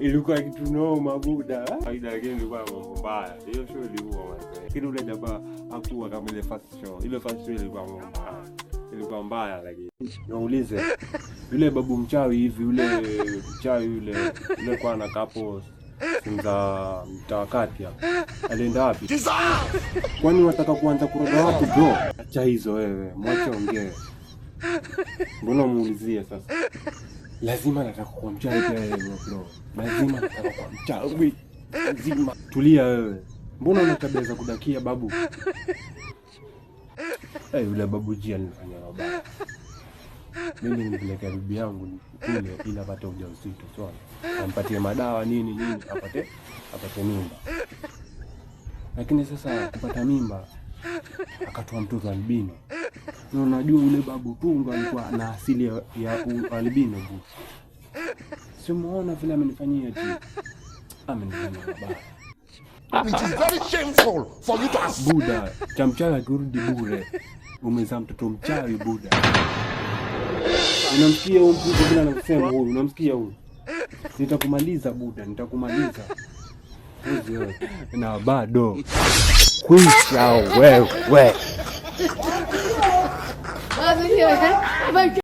Ilikuwa kitu noma, buda. Kawaida, lakini ilikuwa mambo mbaya. Hiyo show ilikuwa mazee. Lakini ule jamaa hakuwa kama ile first show. Ile first show ilikuwa mambo mbaya. Ilikuwa mbaya lakini. Naulize. Yule babu mchawi hivi, yule mchawi yule, yule kwa anakaa hapo za mtaa kati hapo. Alienda wapi? Kwani unataka kuanza kuroga watu, bro? Acha hizo wewe, mwache ongee. Mbona muulizie sasa? Lazima nataka kuwa mchawi pia wewe, bro. Lazima nataka kuwa mchawi. Lazima. Tulia wewe. Mbona una tabia za kudakia, babu? Eh, yule babu G alinifanyia mabaya. Mimi nilipeleka bibi yangu kule ili apate ujauzito, sawa? Ampatie madawa, nini nini, apate mimba. Lakini sasa kupata mimba akatoa mtoto albino. Na unajua yule babu Tunga alikuwa na asili ya albino bu. Simuona vile amenifanyia tu. Amenifanyia mabaya. It is very shameful for you to ask. Buda, cha mchawi akirudi bure. Umezaa mtoto mchawi, buda. Unamsikia huyu mtu vile anakusema huyu, unamsikia huyu? Nitakumaliza, buda, nitakumaliza. Uzi wewe. Na bado. Kwisha wewe.